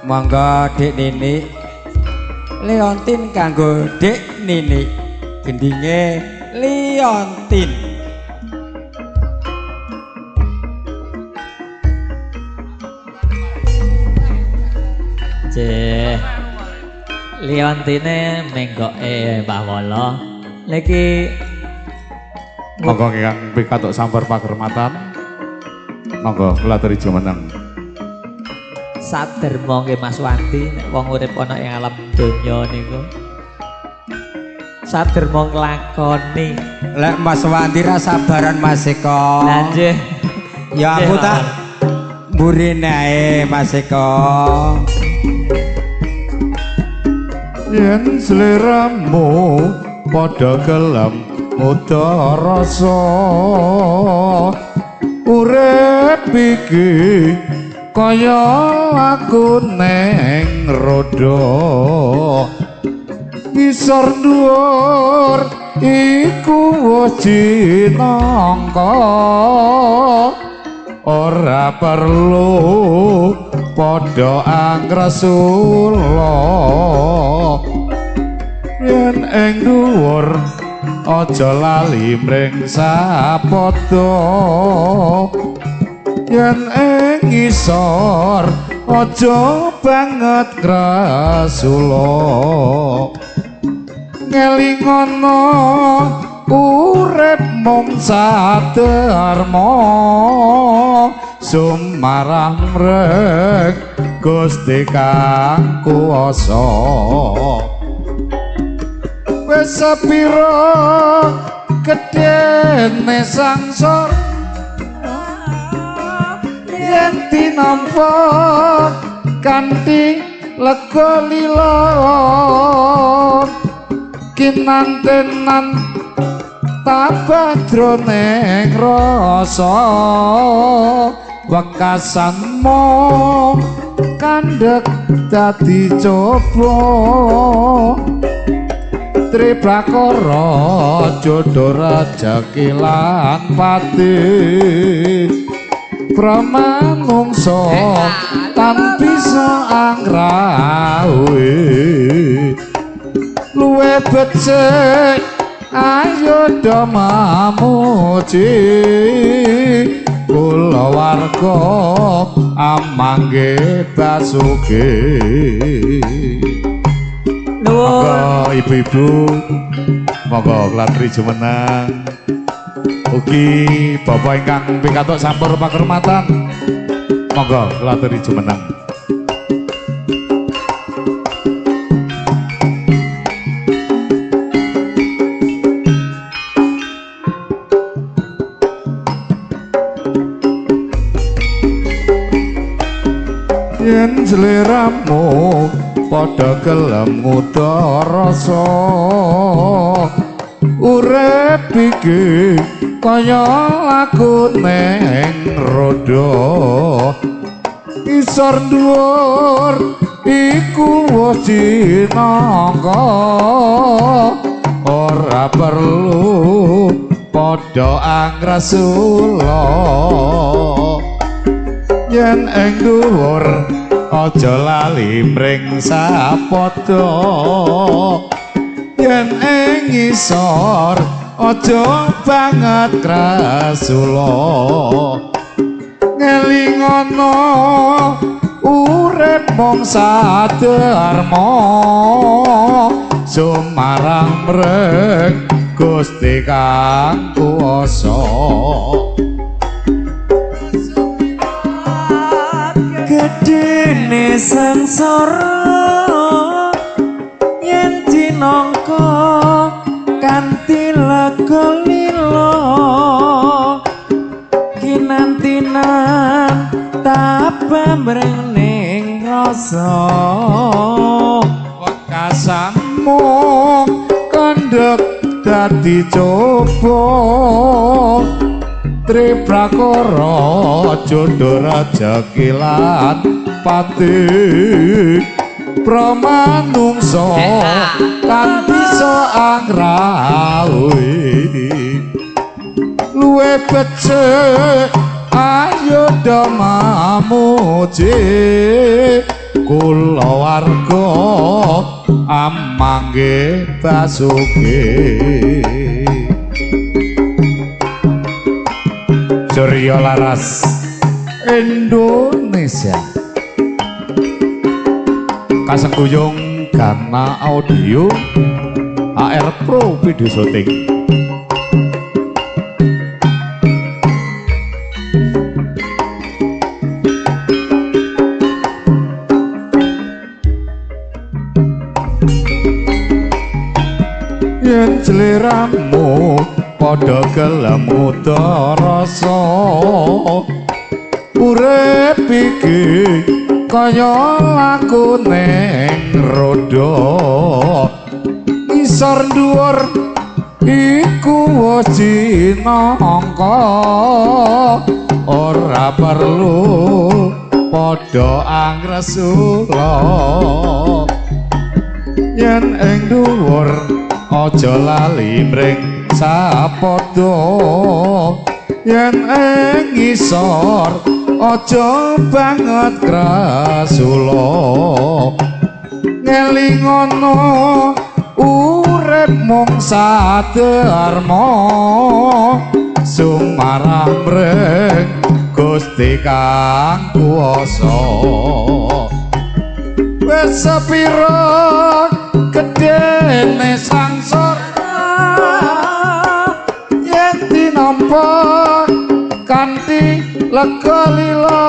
Monggo Dik Nini. Leontin kanggo Dik Nini. Gendinge Leontin. Cih. Leontine menggoke Mbah Wolo. Niki monggo ingkang pikantuk sampur pakermatan. Monggo kula aturi jumeneng. Saderma nggih Mas Wandi nek wong urip ana ing alam donya niku. Saderma nglakoni. Lek Mas Wandi ra sabaran Mas Eko. Lah nggih. Ya aku tak mburine ae Mas Eko. Yen sliramu padha gelem muda rasa urip iki kaya laku neng roda ngisor dhuwur iku wis cinangka ora perlu padha angresula yen ing dhuwur aja lali mring sapada yen ing ngisor aja banget grasula ngelingono urip mung sadarma sumarah mrek Gusti kang kuwasa wis sepira gedene sangsara yen tinampa kanthi lega lila kinantenan tabah jroning rasa wekasanmu kandhek dadi coba triprakara jodho rajaki lan pati pramanungsa tan bisa angrawuhi luwe becik ayo do mamuji kula warga amangge basuki. Monggo ibu-ibu, monggo klatri jumeneng. Ugi bapak ingkang pikantuk sampur pakermatan, monggo klatri jumeneng. Yen sliramu padha gelem nguda rasa urip iki kaya laku neng roda isor dhuwur iku wis cinangka ora perlu padha angresula yen ing dhuwur aja lali mring sapada yen ing ngisor aja banget grasula ngelingono urip mung sadarma sumarang mrek Gusti kang kuwasa. Gedene sengsara yen cinangka kanthi lega lila kinantinan tabah mrening rasa wekasanmu kandhek dadi coba triprakara jodho rajaki lan pati pramanungsa tan bisa angrawuhi luwe becik ayo do mamuji Kulawarga amangge basuki. Surya Laras Indonesia. Kasengkuyung Gana Audio AR Pro Video Shooting. Yen sliramu padha gelem rasa urip iki kaya laku ning roda ngisor dhuwur iku wis cinangka ora perlu padha angresula yen ing dhuwur aja lali mring sapadha yen ing ngisor aja banget krasula ngelingono urip mung sadarma sumarah mring Gusti kang kuwasa wis sepira gedene sangsara yen tinampa kanthi lega lila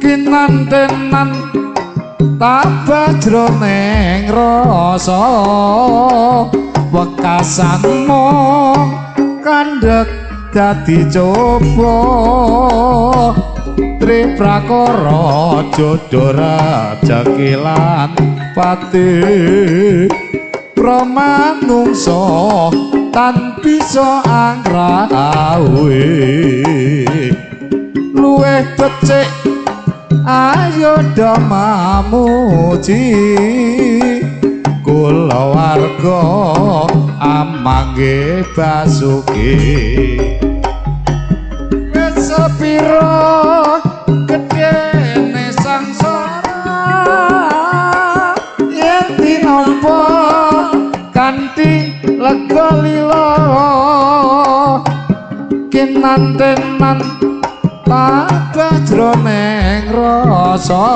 kinantenan tabah jroning rasa wekasan mung kandhek dadi coba triprakara jodho rejeki lan pati pramanungsa tan bisa angrawuhi luwih becik ayo do mamuji kulawarga amangge basuki wis sepira gedene sangsara yen tinampa kanthi lega lila kinantenan tabah jroning rasa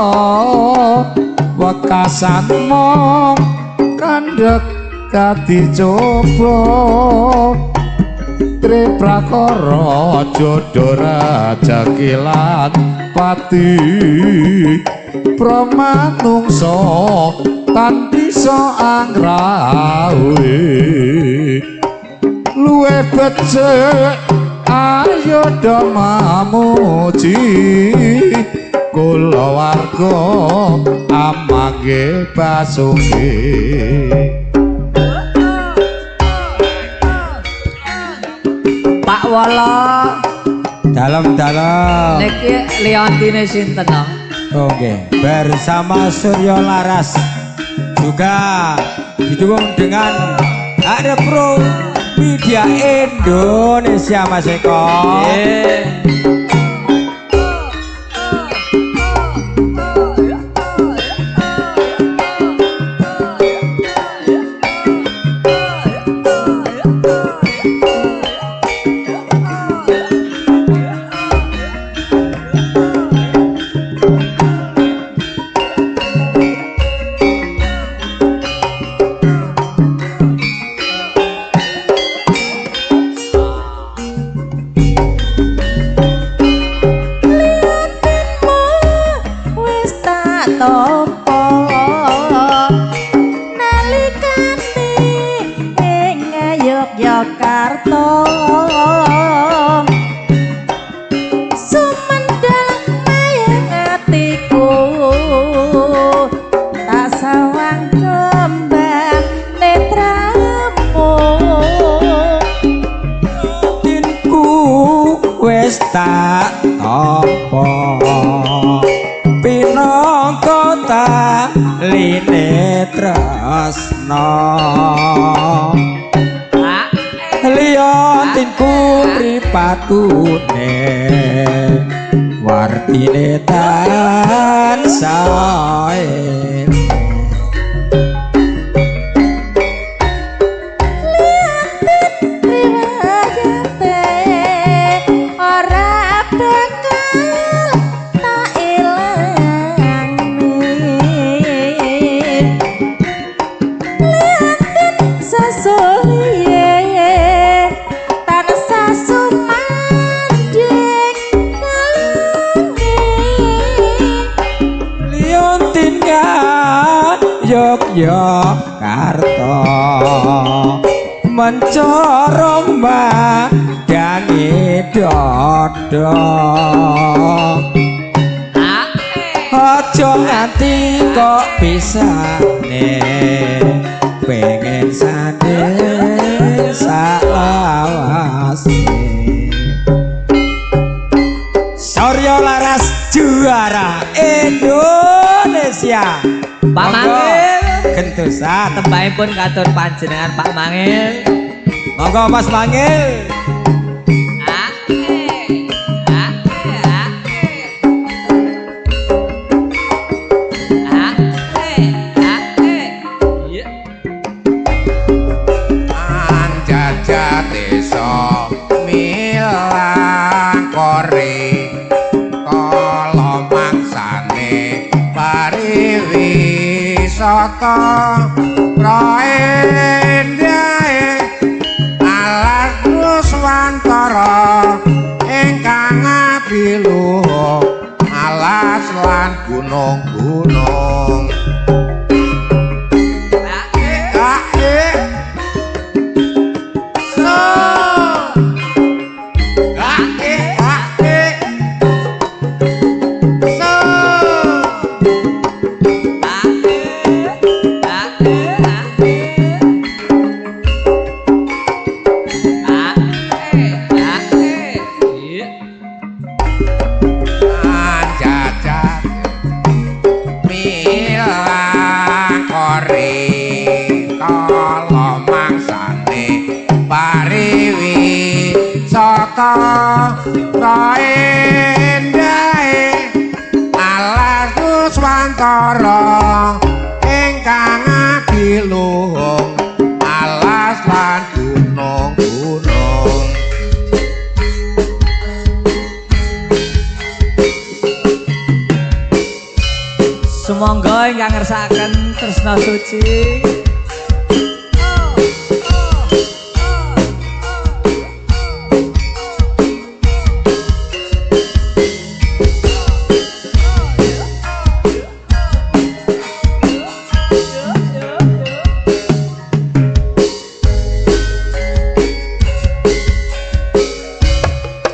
wekasan mung kandhek dadi coba triprakara jodho rejeki lan pati pramanungsa tan bisa angrawuhi luwih becik ayo do mamuji kulawarga amangge basuki. Pak Wolo dalem-dalem niki liontine sinten no? Oke, bersama Surya Laras juga didukung dengan AR Pro Media Indonesia Mas Eko. Yeah. Tak tampa pinangka taline tresna liya tinku mripatune warna Atine tansah eling. Riwayate ora bakal tak ilangi. Liatin sasuliye tansah sumandhing kalungi. Liontin Yogyakarta mencorong madangi dada. Aja nganti kok pisane pengen sanding saklawase. Suryo Laras juara Indonesia. Pak Mangil, Gentosan. tembangipun katur panjenengan Pak Mangil. Monggo Mas Mangil. Iya. Anjajah desa milang kore kala mangsane pariwisata roendae alas nuswantara ingkang adiluhung alas lan gunung-gunung. Anjajah milang kore kala mangsane pariwisata roendae alas nuswantara ingkang adiluhung alas lan gunung-gunung. Sumangga ingkang ngersakaken tresna suci.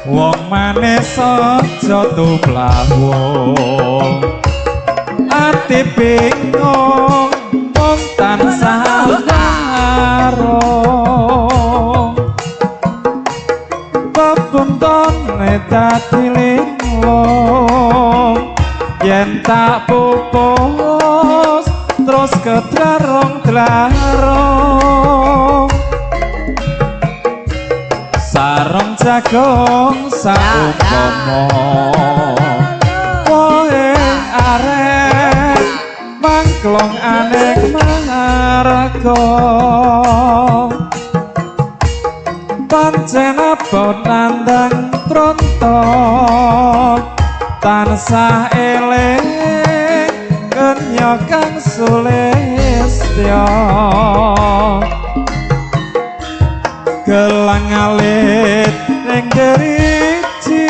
Wong manis aja tuplawung, ati bingung mung tansah warung. Pepuntone dadi linglung yen tak pupus terus kedrarung-drarung. Sarung jagung saumpama wohe arek mangklong anek mangarga. Pancen abot nandang tronto tansah eling kenya kang sulistya. Gelang alit ning deriji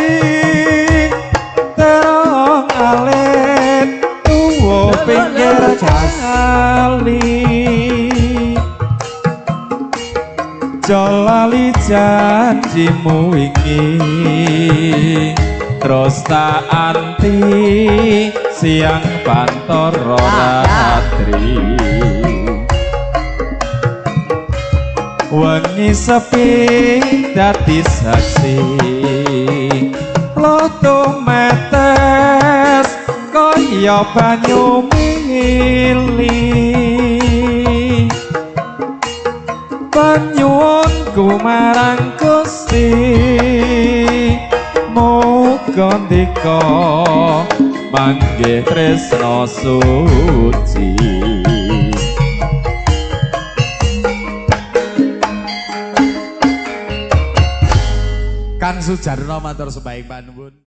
terong alit tuwa pinggir kali. Aja lali janjimu wingi terus tak anti siang pantoro ratri. Wengi sepi dadi saksi loto metes kaya banyu mili. Panyuwunku marang Gusti muga Gandika manggih tresna suci. Kang Sujarno matur sembah panuwun.